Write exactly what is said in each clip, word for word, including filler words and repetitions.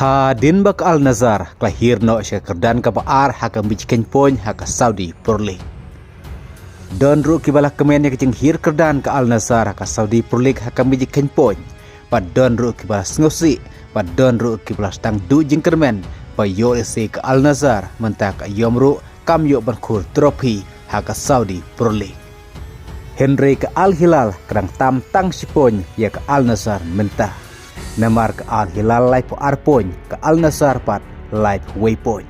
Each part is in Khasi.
Hadien ba ka Al Nassr ka la hiar noh sha ka kyrdan kaba ar ha ka mijit khein point ha ka Saudi Pro League. Don ruh kiba la kmen ïa ka jinghiar kyrdan ka Al Nassr ha ka Saudi Pro League ha ka mijit khein point. Bad don ruh kiba la sngewsih, bad don ruh kiba la sdang duh jingkyrmen ba ïoh lehse ka Al Nassr mynta ka aïom ruh kam ïoh ban khur trophy ha ka Saudi Pro League. Hynrei ka Al Hilal ka dang tam tang shi point ïa ka Al Nassr mynta. Namar ka Al Hilal laiphew ar point, ka Al Nassr pat laiphew wei point.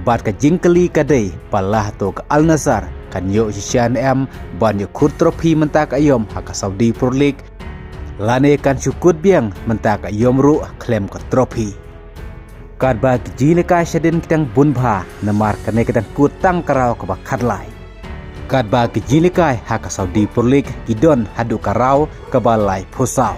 Bad ka jingkylli ka dei ba la hato ka Al Nassr kan ïoh shisha ne em ban ïoh khur trophy mynta ka aïom ha ka Saudi Pro League, lane kan shu kut biang mynta ka aïom ruh khlem ka trophy. Katba ki jingïalehkai shadien ki dang bun bha, namar kane ka dang kut tang ka round kaba khatlai. Katba ki jingïalehkai ha ka Saudi Pro League ki don haduh ka round kaba laiphew saw.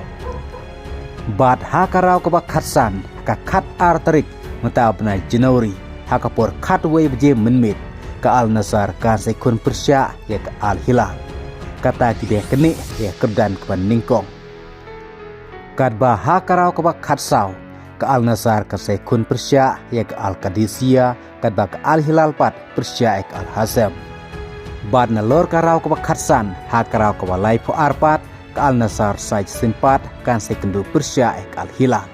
Bad ha ka round kaba khatsan, ka khatar tarik mynta u bnai January, ha ka por khatwei baje mynmiet, ka Al Nassr kan sa ïakhun pyrshah ïa ka Al Hilal. Kata ki dei kane ïa ka kyrdan kaba nyngkong. Katba ha ka round kaba khatsaw, ka Al Nassr kan sa ïakhun pyrshah ïa ka Al Qadisiyah, katba ka Al Hilal pat pyrshah ïa ka Al Hazm. Bad nalor ka round kaba khatsan, ha ka round kaba laiphew ar pat, ka Al Nassr sa shisien pat kan sa ïakynduh pyrshah ïa ka Al Hilal.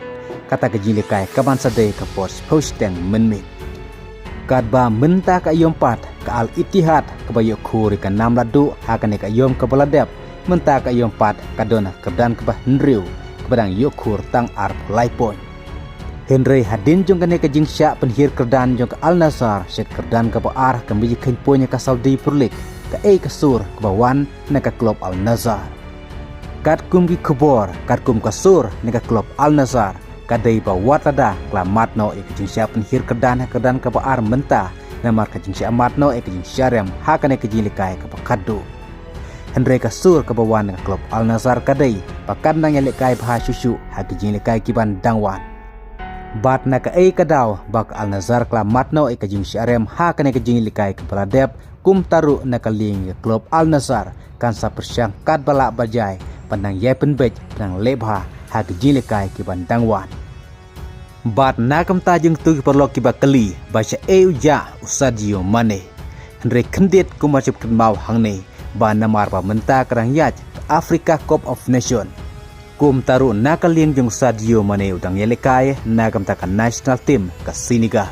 Kata ka jingïalehkai ka ban sa dei ka por shiphew shiteng mynmiet. Katba mynta ka aïom pat, ka Al Ittihad kaba ïoh khur ïa ka nam la duh ha kane ka aïom kaba la dep, mynta ka aïom pat ka don ha ka kyrdan kaba hynriew, kaba dang ïoh khur tang arphew lai point. Hynrei hadien jong kane ka jingshah pynhiar kyrdan jong ka Al Nassr sha ka kyrdan kaba ar ha ka mijit khein point ha ka Saudi Pro League, kaei ka sur kaba wan na ka klub Al Nassr? Katkum ki khubor, katkum ka sur na ka klub Al Nassr, ka dei ba wat lada ka la mad noh ïa ka jingshah pynhiar kyrdan ha ka kyrdan kaba ar mynta, namar ka jingshah mad noh ïa ka jingshah rem ha kane ka jingïalehkai kaba khatduh. Hynrei ka sur kaba wan na ka klub Al Nassr ka dei ba kan nang ïalehkai bha shuh shuh ha ka jingïalehkai ki ban dang wan. Bad na kaei ka daw ba ka Al Nassr ka la mad noh ïa ka jingshah rem ha kane ka jingïalehkai kaba la dep, kumta ruh na ka liang ïa ka klub Al Nassr kan sa pyrshang katba lah ba jai ban nang ïai pynbeit, ban nang leh bha ha ka jingïalehkai ki ban dang wan. Bad na ka bynta jong kito ki paralok kiba kylli ba shaei u jah u Sadio Mane. Hynrei khyndiat kumba shym kynmaw hangne ba namar ba mynta ka dang ïaid ka Africa Cup of Nation. Kumta ruh na ka liang jong u Sadio Mane u dang ïalehkai na ka bynta ka national team ka Senegal.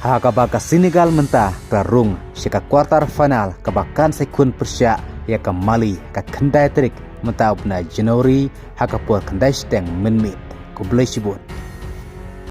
Ha kaba ka Senegal mynta ka la rung sha ka quarter final kaba kan sa ïakhun pyrshah ïa ka Mali ha ka khyndai tarik mynta u bnai January ha ka por khyndai shiteng mynmiet. Khublei shibun.